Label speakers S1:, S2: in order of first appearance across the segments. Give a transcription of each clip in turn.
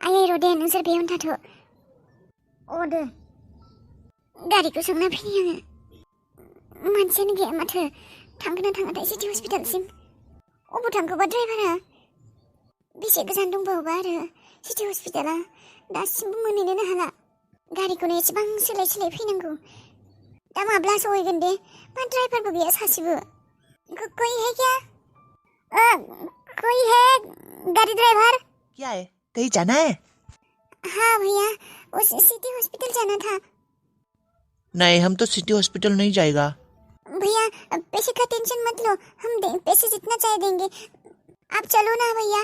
S1: आयै र'दे नोंसोर बेयावनो थाथ'। दे गारिखौ सोंना फैनि आङो। मानसियानो गैया माथो। थांगोन ना थाङाथाय सिटि हस्पिटालसिम? अबाव थांखोबा ड्राइभारा? बेसे गोजान दंबावोबा आरो सिटि हस्पिटाला? दासिमबो मोनहैनोनो हाला। गारिखौनो एसेबां सोलाय सोलाय फैनांगौ। दा माब्ला सहैगोन दे? मा ड्राइभारबो गैया सासेबो। कोई है क्या? कोई है गाड़ी ड्राइवर?
S2: क्या है? कहीं जाना है?
S1: हाँ भैया, उस सिटी हॉस्पिटल जाना था।
S2: नहीं, हम तो सिटी हॉस्पिटल नहीं जाएगा।
S1: भैया पैसे का टेंशन मत लो, हम पैसे जितना चाहे देंगे। आप चलो ना भैया।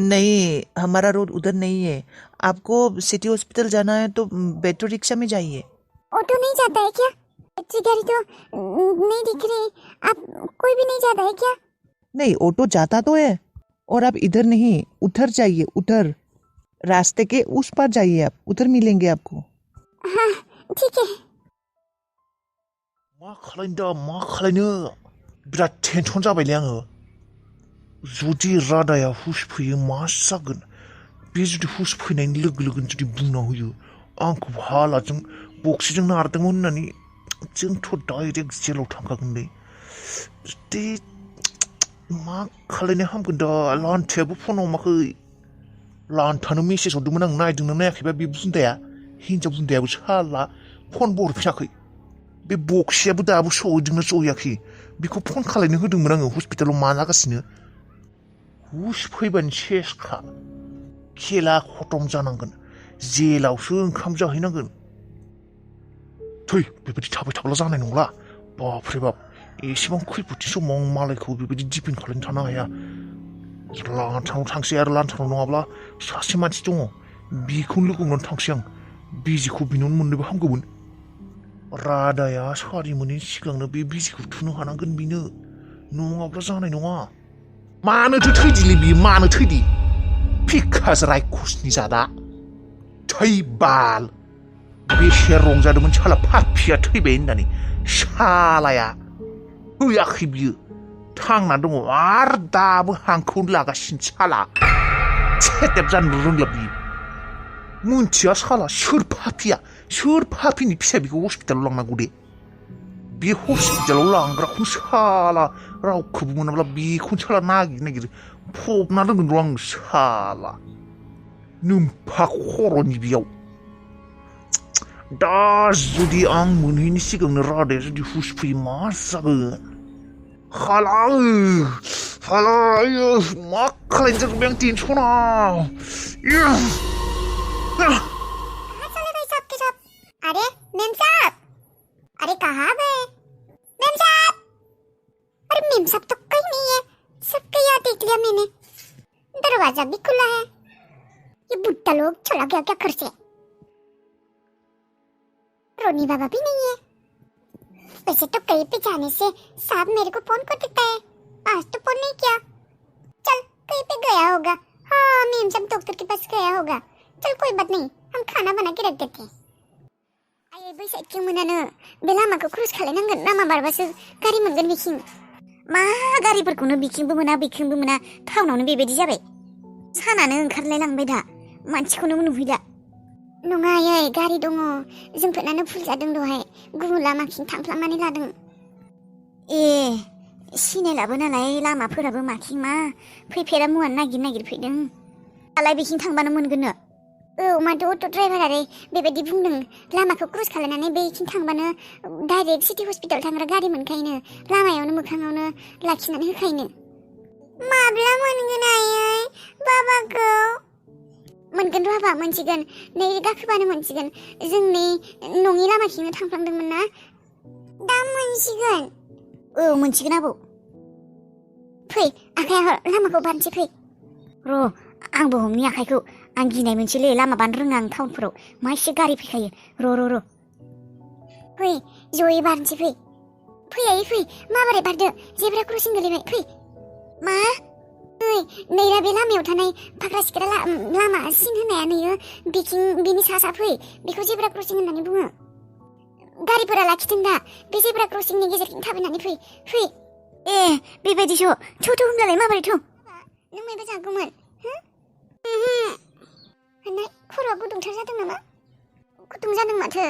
S2: नहीं, हमारा रोड उधर नहीं है। आपको सिटी हॉस्पिटल जाना है तो बैटरी रिक्शा में जाइए।
S1: ऑटो नहीं जाता है क्या? बैटरी गाड़ी तो नहीं दिख रही। आप कोई भी नहीं जाता है क्या?
S2: नहीं, ऑटो जाता तो है, और आप इधर नहीं, उधर जाइए। उधर रास्ते के उस पार जाइए, आप उधर मिलेंगे आपको।
S1: हाँ ठीक है।
S3: मा खालायनो बिराद टेनसन जाबायलै आङो। जुदि रादाया हुस फैयो मा जागोन? बे जुदि हुस फैनायनि लोगो लोगोनो जुदि बुंना होयो आंखौ हालाजों बक्सिजों नारदोंमोन होननानै, जोंथ' डाइरेक्ट जेलाव थांखागोनलै। जुदि मा खालायनो हामगोन दा? लान्थायाबो फन हमाखै। लान्थानो मेसेज हरदोंमोन आं, नायदोंना नायाखैबा बे बुन्दाया, हिनजाव बुन्दायाबो साला फनबो हरफिनाखै। बे बक्सियाबो दाबो सहैदोंना सहैयाखै बेखौ फन खालायनो होदोंमोन आङो। हस्पिटालाव मा जागासिनो? हुस फैबानो सेसखा। खेला खतम जानांगोन। जेलावसो ओंखाम जाहैनांगोन। थै, बेबायदि थाबाय थाब्ला जानाय नंला। बापरे बाप, एसेबां खैफोदनि समाव आं मालायखौ बेबायदि डिपेन्ड खालामनो थानो हाया। लान्थानाव थांसै, आरो लान्थानाव नङाब्ला सासे मानसि दङ, बेखौनो लोगो हमनानै थांसै आं। बिजिखौ बिनावनो मोननोबो हामगौमोन। रादाया सारि मोनैनि सिगांनो बे बिजिखौ थुनो हानांगोन बेनो, नङाब्ला जानाय नङा। मानोथो थैदिलै बियो? मानो थैदि? फिकास रायखसनि जादा। थै बाल, बेसे रंजादोंमोन साला पापिया थैबाय होननानै। सालाया थैयाखै बियो, थांना दङ, आरो दाबो हांखौनो लागासिनो साला। सेटेप जानो रोंला बियो। मोनथिया साला सोर पापिया, सोर पापिनि फिसा बेखौ हस्पिटालाव लांनांगौ दे? बे हस्पिटालाव लांग्राखौनो साला रावखौबो मोनाब्ला बेखौनो साला नागिरो फबना दोनगोन र' आं साला नोमफा खर'नि बेयाव। दा जुदि आं मोनहैनि सिगांनो रादाया जुदि हुस फैयो मा जागोन? हाला मा खालायनो जागोन आं टेनसनाव।
S1: अरे मेम साहब, अरे कहाँ गए मेम साहब? अरे मेम साहब तो कहीं नहीं है, सबका यहाँ देख लिया मैंने, दरवाजा भी खुला है। ये बुड्ढा लोग चला गया क्या घर से? रोनी बाबा भी नहीं है। वैसे तो कहीं पे जाने से साहब मेरे को फोन कर देता है, आज तो फोन नहीं किया। चल कहीं पे गया होगा। हाँ मेम साहब डॉक्टर के पास गया होगा। चल कोई बात नहीं, हम खाना बना के रख देते हैं। आयै बैसाखिं मोनानो बे लामाखौ क्रुस खालायनांगोन, लामा बारबासो गारि मोनगोन बिखिं। मा गारिफोरखौनो बिखिंबो मोना बिखिंबो मोना, टाउनावनो बेबायदि जाबाय। सानानो ओंखारलाय लांबाय दा, मानसिखौनो नुहैला। नङा आयै, गारि दङ, जोंफोरनानो भुल जादों दहाय, गुबुन लामाखिं थांफ्लांनानै लादों। ए सिनायलाबो नालाय लामाफोराबो माखिं मा, फैफेरा मुवानो नागिर फैदों। दालाय बिखिं थांबानो मोनगोननो। माथो अट' ड्राइभारा रे बेबायदि बुंदों, लामाखौ क्रुस खालायनानै बेखिं थांबानो डाइरेक्ट सिटि हस्पिटाल थांग्रा गारि मोनखायोनो, लामायावनो मोखाङावनो लाखिनानै होखायोनो। माब्ला मोनगोन आयै बाबाखौ? मोनगोन र' हाबा, मोनसिगोन, नै गाखोबानो मोनसिगोन। जोंनि नङि लामाखिंनो थांफ्लांदोंमोन ना, दा मोनसिगोन। मोनसिगोन आबौ। फै आखाइया लामाखौ बारनोसै, फै। र' आंबो हमनि आखाइखौ, आं गिनाय मोनसेलै, लामा बारनो रोङा आं टाउनफोराव, मा एसे गारि फैखायो। र' फै जयै बारनोसै, फै फै आयै फै, माबोरै बारदो, जेब्रा क्रसिं गोलैबाय, फै। मा? नै रा बे लामायाव थानाय फाख्रा सिख्रा लामा सिन होनाया नैयो बिखिं, बिनि सा फै, बेखौ जेब्रा क्रसिं होननानै बुङो। गारिफोरा लाखिदों दा, बे जेब्रा क्रसिंनि गेजेरजों थाबायनानै फै। ए बेबायदिसो, थ' होनब्लालाय माबोरै थ'? नों मायबा जागौमोन? नाय खर'आ गुदुंथार जादों नामा? गुदुं जादों माथो।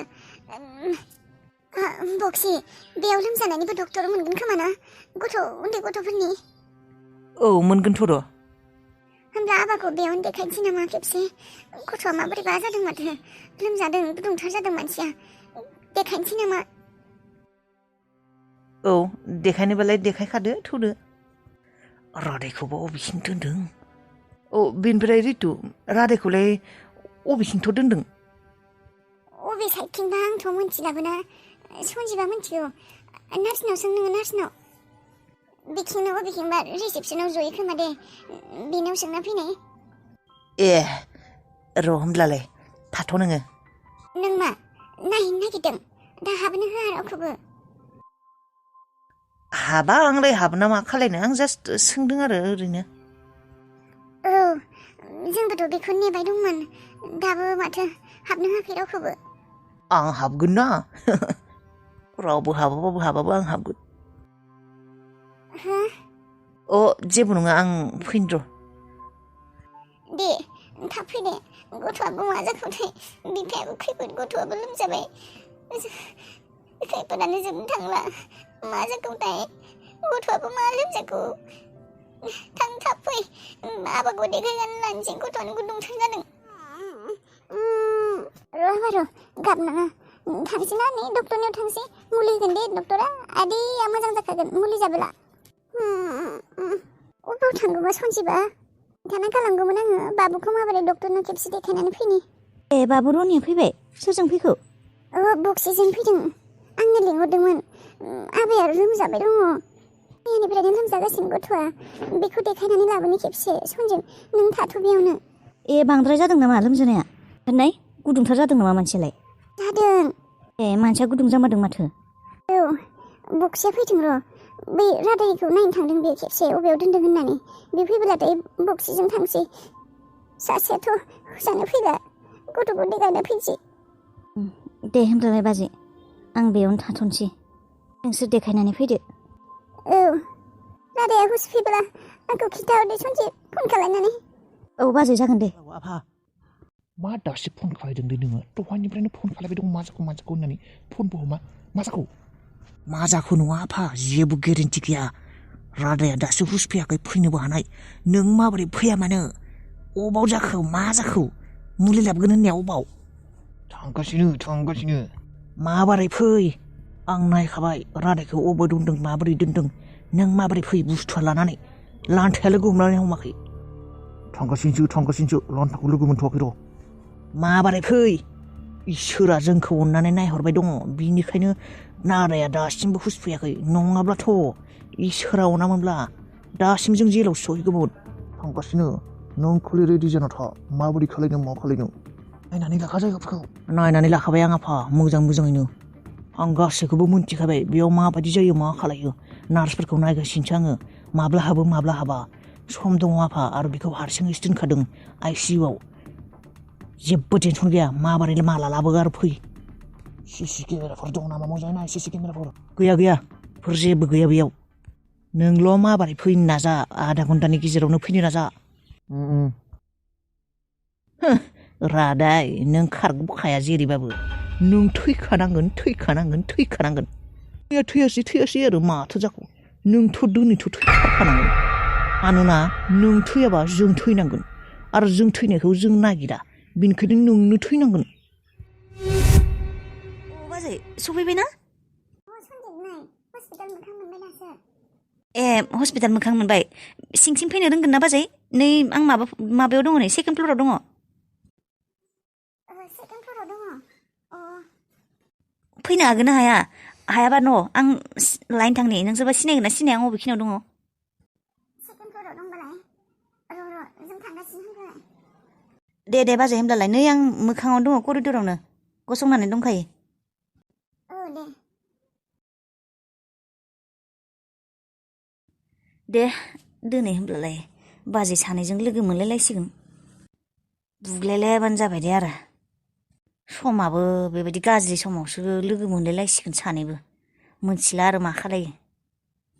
S1: बक्सि बेयाव लोमजानायनिबो डक्टर मोनगोन खोमा ना? उन्दै गथ'फोरनि।
S2: औ मोनगोनथ' र'।
S1: होमब्ला आबाखौ बेयावनो देखायनोसै नामा खेबसे? गथ'आ माबोरैबा जादों माथो। लोमजादों गुदुंथार जादों मानसिया। देखायनोसै नामा?
S2: औ देखायनोबालाय देखायखादो थौदो। रादायखौबा अबेसिम दोनदों? औ बेनिफ्राय रितु रादायखौलाय अबेसिमथ' दोनदों?
S1: अबे साइडथिंबा आंथ' मोनथिलाबोना। सन्जिबा मोनथिगौ। नार्सनाव सों नोङो नार्सनाव। बेखिंनो अबेखिंबा रिसेपसनाव जयो खोमा दे। बेनाव सोंना फैनाय।
S2: ए र' होमब्लालाय थाथ' नोङो।
S1: नों मा नायहैनो नागिरदों? दा हाबनो होआ रावखौबो।
S2: हाबा आंलाय हाबना मा खालायनो आं जास्ट सोंदों आरो ओरैनो।
S1: औ जोंबोथ' बेखौ नेबाय दंमोन। दाबो माथो हाबनो होआखै रावखौबो।
S2: आं हाबगोन ना रावबो हाबाबाबो आं हाबगोन।
S1: हो?
S2: अ जेबो नङा आं फैनो र'।
S1: दे थाब फै दे। गथ'आबो मा जाखोथाय? बिफायाबो खैफोद, गथ'आबो लोमजाबाय। खैफोदानो जोबनो थांला। मा जाखोथाय? गथ'आबो मा लोमजाखो? थाब फै। आबाखौ देखायनानै लानोसै। गथ'आनो गुदुंथार जादों। र' गाबनाङा। थांसै ना नै डक्टरनियाव थांसै। मुलि होगोन दे डक्टरा। आदैया मोजां जाखागोन मुलि जाबोला। अबाव थांगौबा सन्जिबा? दाना गालांगौमोन आङो। बाबुखौ माबोरै डक्टरनाव खेबसे देखायनानै फैनि।
S4: ए बाबुरनिया फैबाय? सोरजों फैखो?
S1: बक्सिजों फैदों। आंनो लिंहरदोंमोन। आबाया लोमजाबाय दङ। मैयानिफ्रायनो लोमजागासिनो गथ'आ। बेखौ देखायनानै लाबोनो खेबसे। सन्जिब नों थाथ' बेयावनो।
S4: ए बांद्राय जादों नामा लोमजानाया? नाय गुदुंथार जादों नामा मानसियालाय?
S1: जादों।
S4: ए मानसिया गुदुं जामारदों माथो।
S1: औ बक्सिया फैदों र'। बै रादायखौ नायनो थांदों बे खेबसे अबेयाव दोनदों होननानै। बे फैब्लाथाय बक्सिजों थांसै। सासेयाथ' जानो फैला। गथ'खौ देखायना फैनोसै।
S4: दे होमब्लालाय बाजै आं बेयावनो थाथ'नोसै। नोंसोर देखायनानै फैदो।
S1: औ रादाया हुस फैब्ला आंखौ खिन्थाहरदे सन्जिब फन खालामनानै।
S4: औ बाजै जागोन दे।
S3: आफा मा दासो फन खालायदों दे नोङो? दहायनिफ्रायनो फन खालायबाय दं मा जाखो होननानै। फनबो हमा। मा जाखो?
S2: मा जाखो नङा आफा, जेबो गेरेन्टि गैया। रादाया दासो हुस फैयाखै, फैनोबो हानाय। नों माबोरै फैया मानो? अबाव जाखो? मा जाखो? मुलि लाबोगोन होननाया अबाव?
S3: थांगासिनो।
S2: माबोरै फै? आं नायखाबाय रादायखौ अबाव दोनदों, माबोरै दोनदों। नों माबोरै फै बुस्थुआ लानानै? लान्थाया लोगो हमनानै हमाखै?
S3: थांगासिनोसो। लान्थाखौ लोगो मोनथ'वाखै र'।
S2: माबोरै फै? इसोरा जोंखौ अननानै नायहरबाय दङ, बिनिखायनो नाराया दासिमबो हुस फैयाखै। नङाब्लाथ' इसोरा अनामोनब्ला दासिम जों जेलावसो सहैगौमोन।
S3: थांगासिनो। नों खालि रेडि जाना था। माबोरै खालायनो मा खालायनो। नायनानै लाखा जायगाफोरखौ।
S2: नायनानै लाखाबाय आं आफा, मोजाङैनो। आं गासैखौबो मोनथिखाबाय बेयाव माबायदि जायो, मा खालायो। नार्सफोरखौ नायगासिनोसो आङो। माब्ला हाबो माब्ला हाबा। सम दङ आफा, आरो बेखौ हारसिङैसो दोनखादों ICUआव। जेबो टेनसन गैया। माबोरै माला लाबो आरो फै।
S3: सिसि केमेराफोर दं नामा? मोजाङै नाय सिसि केमेराफोर।
S2: गैया। जेबो गैया बेयाव। नोंल' माबोरै फैनो नाजा। आधा घन्टानि गेजेरावनो फैनो नाजा। रादाय नों खारग'खाया जेरैबाबो। नों थैखानांगोन। थैयासै आरो माथो जाखो? नोंथ' दिनैथ' थैखानांगोन। मानोना नों थैयाबा जों थैनांगोन, आरो जों थैनायखौ जों नागिरा। बेनिखायनो नोंनो थैनांगोन।
S4: बाजै सफैबायना?
S1: सन्जिब नाय हस्पिटाल मोखां मोनबाय दासो।
S4: ए हस्पिटाल मोखां मोनबाय। सिंसिम फैनो रोंगोन ना बाजै? नै आं माबायाव दङ, नै सेकेन्ड फ्ल'राव दङ।
S1: सेकेन्ड फ्ल'राव दङ।
S4: फैनो हागोन ना हाया? हायाबा न' आं लाइन थांनि। नोंसोरबा सिनायगोन ना सिनाया आं बबेखिनियाव दङ?
S1: सेकेन्ड फ्ल'राव दंबालाय र' जों थांगासिनो होनबालाय।
S4: दे बाजै होमब्लालाय नै आं मोखाङावनो दङ, करिडरावनो गसंनानै दंखायो।
S1: औ
S4: दे दिनै होमब्लालाय बाजै सानैजों लोगो मोनलायलायसिगोन। बुग्लायलायाबानो जाबाय दे आरो। समाबो बेबायदि गाज्रि समावसो लोगो मोनलायलायसिगोन सानैबो। मोनथिला आरो मा खालायो।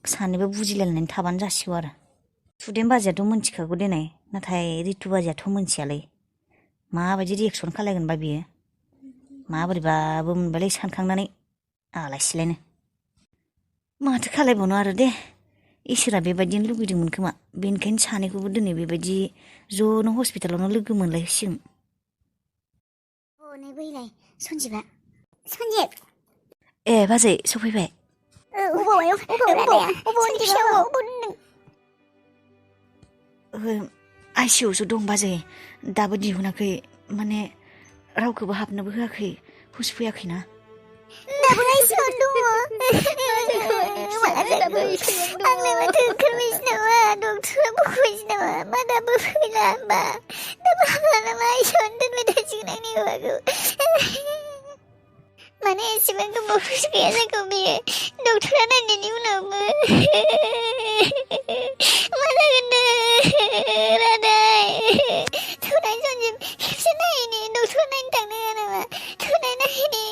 S4: सानैबो बुजिलायनानै थाबानो जासिगौ आरो। सुदेम बाजैयाथ' मोनथिखागौ देनाय, नाथाय रितु बाजैयाथ' मोनथियालै। माबायदि रिएक्सन खालायगोनबा बियो माबोरैबाबो मोनबालाय सानखांनानै आलाय सिलायनो माथो खालायबावनो आरो दे इसोरा बेबायदिनो लुगैदोंमोन खोमा बेनिखायनो सानैखौबो दिनै बेबायदि ज'नो हस्पिटालावनो लोगो मोनलायसिगोन
S1: नै बैलाय सन्जिबा सन्जिब
S4: ए बाजै सफैबाय आइसिइउआवसो दं बाजै दाबो दिहुनाखै माने रावखौबो हाबनोबो होआखै हुस फैयाखैना
S1: दाबो आइसिइउआवनो दङ आंलाय माथो ओंखारबायसो नामा डक्टरा बखबायसो नामा मा दाबो फैला होमबा दाबो हामला नामा आइसिइउआवनो दोनबाय थासिगोन आंनि हौवाखौ माने एसेबां गोबाव हुस गैया जागौ बेयो डक्टरा नायनायनि उनावबो मा जागोन रादाय थुनाय सन्जिब खेबसे नायैनि डक्टरा नायनो थांनो होआ नामा थुनाय नायैनि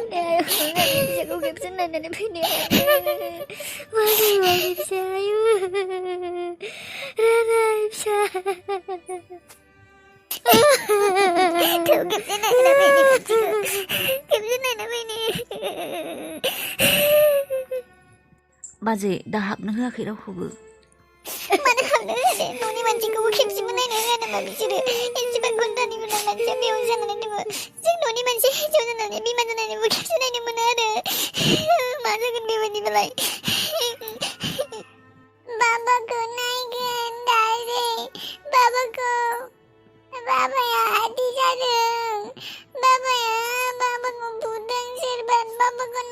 S1: फिसाखौ खेबसे नायनानै फैनो मा जायो आंनि फिसायो रादाय फिसा खेबसे नायना फैनि खेबसे नायना फैनि
S4: बाजै दा हाबनो होआखै रावखौबो
S1: मानो हाबनो होआ दे न'नि मानसिखौबो खेबसेबो नायनो होआ नामा बिसोरो एसेबां घन्टानि उनाव मानसिया बेयाव जानानै दङ जों न'नि मानसि हिन्जाव जानानै बिमा जानानैबो खेबसे नायनो मोनो आरो मा जागोन बेबायदिबालाय बाबाखौ नायगोन दादै बाबाखौ बाबाया हाथि जादों बाबाखौ बुदों सोरबा बाबाखौ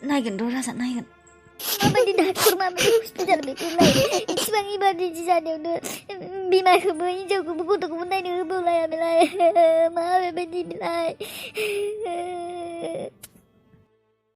S4: नायगोन र' राजा नायगोन
S1: माबायदि डाक्टर माबायदि हस्पिटाल बेफोरलाय इसिबां इमारजेन्सि जानायावनो बिमाखौबो हिन्जावखौबो गथ'खौबो नायनो होबावलाया बेलाय मा बेबायदि बेलाय